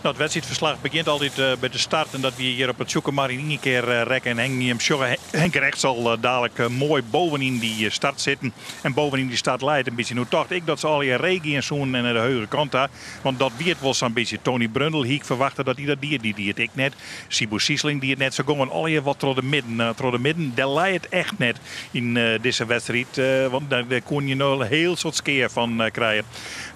Nou, it wedstriidferslach begjint altyd by de start en dat wie hjir op it Tsjûkemar yn ien kear rekke en Henk jim sjogge Henk Rechts al dalik moai bovenyn dy start sitten en bovenyn dy start leit in bytsje. No tocht ik dat se allegear ree gean soenen en nei de heuge kant ta, want dat wie it wol sa'n bytsje. Tony Brundel hie ik ferwachte dat hy dat die, dy die it ek net. Siebo Siesling die it net. Se gongen allegear wat troch de midden, troch de midden. Dêr lei it echt net yn dizze wedstriid, want dêr koene je no in hiel soad skea fan krije.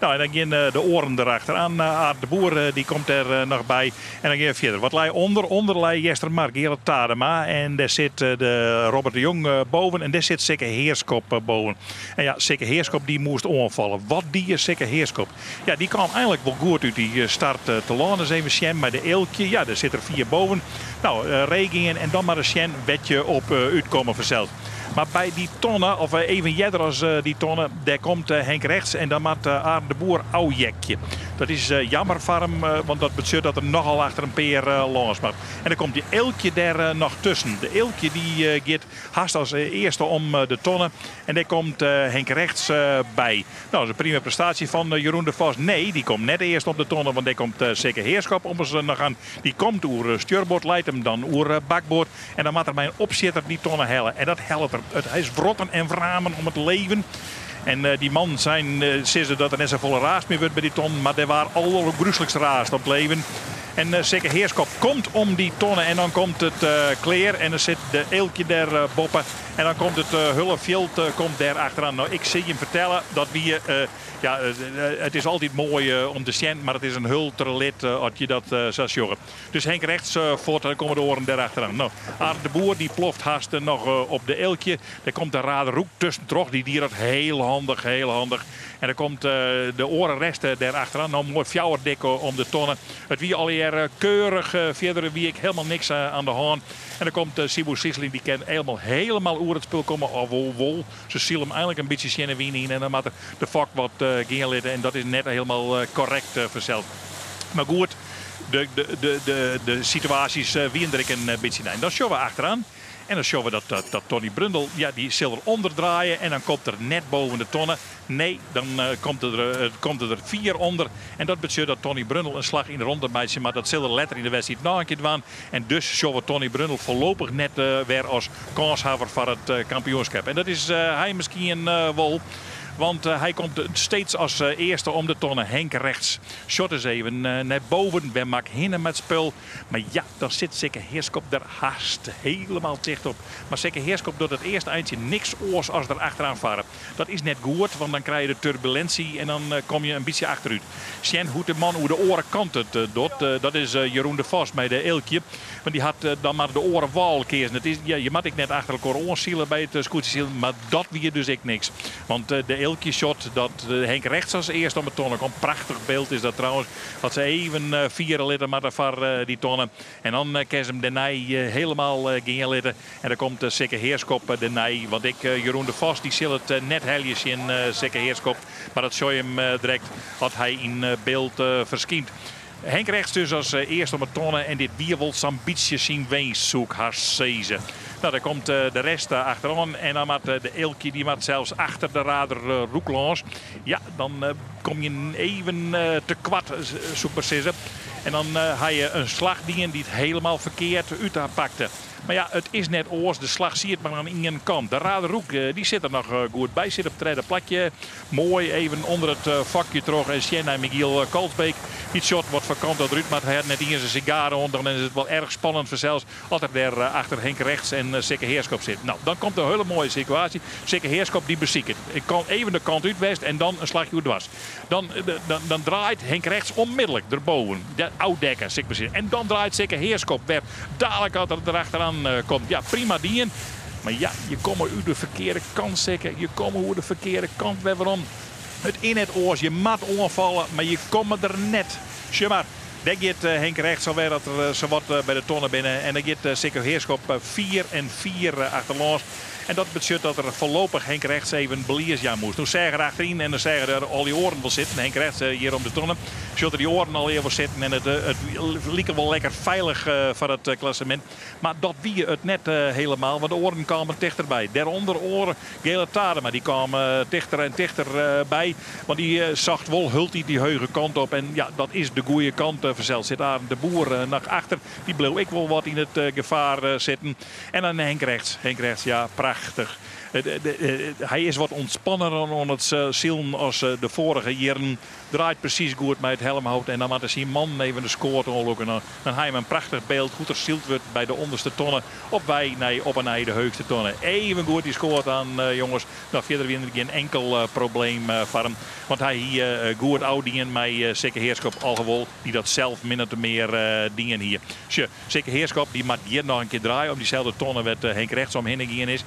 Nou, en dan gean de oaren derachteroan. Aart de Boer die komt der noch by. En dan gean we fierder. Wat lei ûnder? Under lei Eastermar Gerald Tadema. En dêr sit de Robert de Jong boven. En dêr sit Sikke Heerskop boven. En ja, Sikke Heerskop dy moast oanfalle. Wat die Sikke Heerskop? Ja, dy kaam eigenlik wol goed út dy start te lân. Dus even sjen mei de Eelkje. Ja, dêr sit er fier boven. Nou, ree gean en dan mar ris sjen wêr't je op útkomme fansels. Mar by dy tonne, of even earder as dy tonne, dêr komt Henk Rechts en dan moat Arend de Boer ôfjekje. Dat is jammer foar him, want dat betsjut dat er nochal achter in pear lâns moat. En dan komt dy Eelkje dêr noch tusken. De Eelkje dy giet hast as earste om de tonne en dêr komt Henk Rechts by. Nou, dat is in prima prestaasje fan Jeroen de Vos. Nee, dy komt net earst om de tonne, want dêr komt Sikke Heerschop ommers noch oan. Dy komt oer stjurboard, leit him dan oer bakboard. En dan moat er mei in opsjitter dy tonne helle. En dat hellet er. It is wrotten en wramen om it leven. En dy mannen sein, sizze dat der net safolle raasd mear wurdt by dy tonnen, mar dêr waard aldergrúslikst raasd op it leven. En Sikke Heerschop komt om dy tonne en dan komt it klear en dan sit de Eelkje dêr boppe. En dan komt it hulle fjild komt dêr achteroan. Nou, ik sil jim fertelle, dat wie ja, it is altyd moai om te sjen, mar it is in hiel trelit as je dat sa sjogge. Dus Henk Rechts fuort, dan komme de oaren dêr achteroan. No, Arend de Boer dy ploft hast noch op de Eelkje. Dêr komt de Rader Roek tuskentroch. Dy die dat hiel handich, hiel handich. En dan komt de oare rest dêr achteroan. No, moai fjouwerdik om de tonne. It wie allegear keurich. Fierder wie ek hielendal niks oan de hân. En dan komt Siebo Siesling, dy kin helemaal, helemaal oer it spul komme. Of wol, wol. Se sile him eigenlik in bytsje tsjin de wyn yn. En dan moat er de fok wat gean litte. En dat is net hielendal korrekt fansels. Mar goed, de, de, de, de, de situaasjes wienen der ek in bytsje nei. Dan sjogge we achteroan. En dan sjogge we dat, dat, dat Tony Brundel, ja, dy sil er ûnderdraaie en dan komt er net boven de tonne. Nee, dan komt er der fier ûnder. En dat betsjut dat Tony Brundel in slach yn de ronde meitsje moat. Dat sil er letter yn de wedstriid noch in kear dwaan. En dus sjogge we Tony Brundel foarlopich net wer as kânshawwer foar it kampioenskip. En dat is hy miskien wol. Want hy komt steeds as earste om de tonne. Henk Rechts sjocht ris even nei boven. Wêr moat ik hinne mei it spul? Mar ja, dan sit Sikke Heerschop der hast hielendal ticht op. Mar Sikke Heerschop docht it earste eintsje niks oars as der achteroan farre. Dat is net goed, want dan krije je de turbulinsje en dan kom je in bytsje achterút. Sjen hoe't de man oer de oare kant it docht. Dat is Jeroen de Vos mei de Eelkje. Want dy hat dan mar de oare wâl keazen. It is, ja, je moatte ek net achter elkoar oansile by it skûtsjesilen, mar dat wie dus ek niks. Want de Eelkje sjocht dat Henk Rechts as earste om de tonne komt. Prachtich byld is dat trouwens. Wat se even fiere litte moatte foar dy tonne. En dan kinne se him dêrnei hielendal gean litte. En dan komt Sikke Heerschop dêrnei. Want ek Jeroen de Vos dy sil it net helje tsjin Sikke Heerschop. Mar dat sjogge je him direkt as hy yn byld ferskynt. Henk Rechts dus as earste om 'e tonne en dit wie wol sa'n bytsje syn winsk, soe ik hast sizze. Nou, dan komt de rest achteroan en dan moat de Eelkje, dy moat sels achter de Rader Roek lâns. Ja, dan kom je even te koart, soe ik mar sizze. En dan ha je in slach dien dy't hielendal ferkeard útpakte. Mar ja, it is net oars. De slach siet mar oan ien kant. De Rader Roek dy sit der noch goed by. Sit op it tredde plakje. Moai even ûnder it fokje troch en sjen nei Michiel Kalsbeek. Dy't sjocht wat foar kant dat er út moat. Hy hat net iens in sigaar oan. Dan is it wol erch spannend fansels as er dêr achter Henk Rechts en Sikke Heerschop sit. Nou, dan komt in hiele moaie situaasje. Sikke Heerschop dy besiket. Ik kan even de kant út west en dan in slachje oer dwars. Dan, dan, dan draait Henk Rechts onmiddellik erboven. De ôfdekke, sil ik mar sizze. En dan draait Sikke Heerschop wer dalik as er derachteroan komt. Ja, prima dien. Mar ja, je komme út de ferkearde kant, Sikke. Je komme oer de ferkearde kant wer werom. It is net oars. Je moat oanfalle, mar je komme der net. Sjoch mar, dêr giet Henk Rechts alwer dat der sawat by de tonne binne. En dan giet Sikke Heerschop fier en fier achterlâns. En dat betsjut dat er foarlopich Henk Rechts even belies jaan moast. No seach er achteryn en dan seach er al dy oaren wol sitten. Henk Rechts hjir om de tonne. Sjocht er dy oaren allegear wol sitten en it like wol lekker feilich foar it klassemint. Mar dat wie it net helemaal, want de oaren kamen tichterby. Dêrûnder oare Gerald Tadema, dy kaam tichter en tichter by. Want dy socht wol hieltyd dy heuge kant op. En ja, dat is de goede kant. fansels sit Arend de Boer noch achter. Dy bleau ek wol wat yn it gefaar sitten. En dan Henk Regts. Henk Regts, ja, prachtich. Hy is wat ûntspanner oan it silen as de foarige jierren. Draait presys goed mei it helmhout en dan moatte syn mannen even de skoat oanlûke. Dan ha jim in prachtich byld hoe't der syld wurdt by de ûnderste tonne op wei nei op 'e nij de heechste tonne. Even goed dy skoat aan, jonges. No, fierder wie der gjin inkel probleem foar him. Want hy hie goed ôfdien mei Sikke Heerschop, alhoewol dy dat sels min of mear dien hie. Sjoch, Sikke Heerschop dy moat hjir noch in kear draaie om dyselde tonne wêr't Henk Regts omhinne gien is.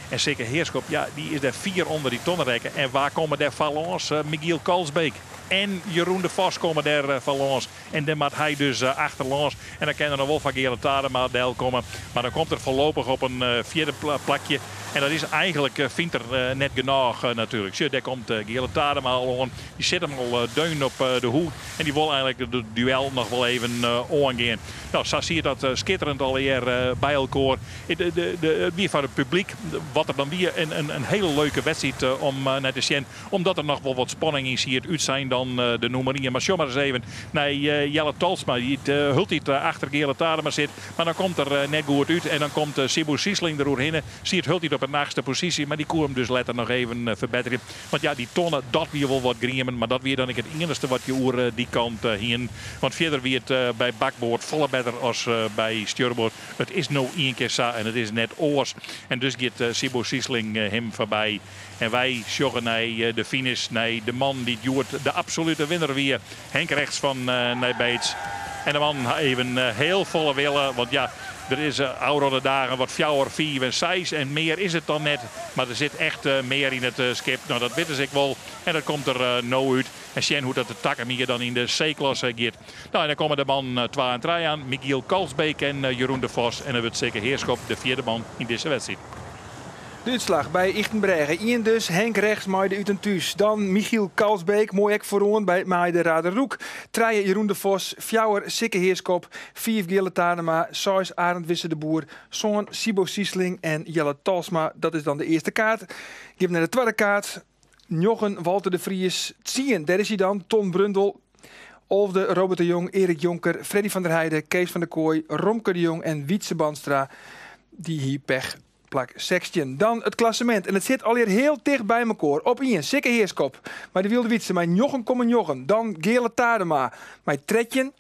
En Sikke Heerschop, ja, dy is dêr fier ûnder dy tonne rekke. En wa komme dêr foar lâns? Michiel Kalsbeek en Jeroen de Vos komme dêr foar lâns. En dêr moat hy dus achterlâns. En dan kin er noch wol foar Geale Tadema delkomme. Mar dan komt er foarlopich op in fjirde plakje. En dat is eigenlik, fynt er, net genôch natuerlik. Sjoch, dêr komt Geale Tadema al oan. Dy sit him al deun op de hûd. En dy wol eigenlik de duel noch wol even oangean. No, sa siet dat skitterend allegear by elkoar. It wie foar it publyk, wat der dan wie, in hiele leuke wedstriid om nei te sjen. Omdat der noch wol wat spanning yn siet, útsein dan de nûmer ien. Mar sjoch mar ris even nei Jelle Talsma, dy't hieltyd achter Geale Tadema sit. Mar dan komt er net goed út en dan komt Siebo Siesling deroerhinne. Siet hieltyd op de achtste posysje, mar dy koe him dus letter noch even ferbetterje. Want ja, dy tonne, dat wie wol wat griemen, mar dat wie dan ek it iennichste wat je oer dy kant hienen. Want fierder wie it by bakboard folle better as by stjurboard. It is no ien kear sa en it is net oars. En dus giet Siebo Siesling him foarby. En wy sjogge nei de finish, nei de man dy't hjoed de absolute winner wie. Henk Regts fan Nij Beets. En de man hat even hiel folle wille, want ja, der is ôfrûne dagen wat fjouwer, fiif en seis en mear is it dan net. Mar der sit echt mear yn it skip. No, dat witte se ek wol en dat komt der no út. En sjen hoe't dat de takom jier dan yn de C-klasse giet. No, en dan komme de mannen twa en trije aan, Michiel Kalsbeek en Jeroen de Vos. En dan wurdt Sikke Heerschop de fjirde man yn dizze wedstriid. De útslach by Ychtenbrêge. Ien dus Henk Regts mei de Ut en Thús. Dan Michiel Kalsbeek, moai ek foaroan by mei de Raarderroek. Trije Jeroen de Vos, fjouwer Sikke Heerschop, fiif Geale Tadema, seis Arend Wisse de Boer, sân Siebo Siesling en Jelle Talsma. Dat is dan de earste kaart. Gean we nei de twadde kaart. Njoggen Walter de Vries, tsien, dêr is hy dan, Ton Brundel, alfde Robert de Jong, Erik Jonker, Freddy van der Heijden, Kees van der Kooi, Romke de Jong en Wietse Bandstra. Dy hie pech, plak 16. Dan it klassemint en it sit allegear hiel ticht by mekoar. Op ien Sikke Heerschop mei de Wylde Wytse mei 9,9. Dan Geale Tadema mei 13.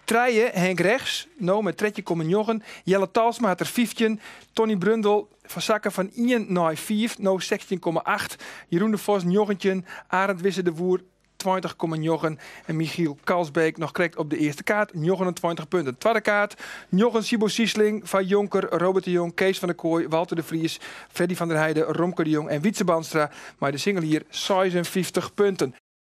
Trije Henk Regts, no mei 13,9. Jelle Talsma hat der 15. Tony Brundel fersakke fan ien nei fiif, no 16,8. Jeroen de Vos 19. Arend Wisse de Boer 20,9. En Michiel Kalsbeek noch krekt op de earste kaart, 29 punten. Twadde kaart, njoggen Siebo Siesling, foar Jonker, Robert de Jong, Kees van der Kooi, Walter de Vries, Freddy van der Heijden, Romke de Jong en Wietse Bandstra. Mei de singelier 56 punten.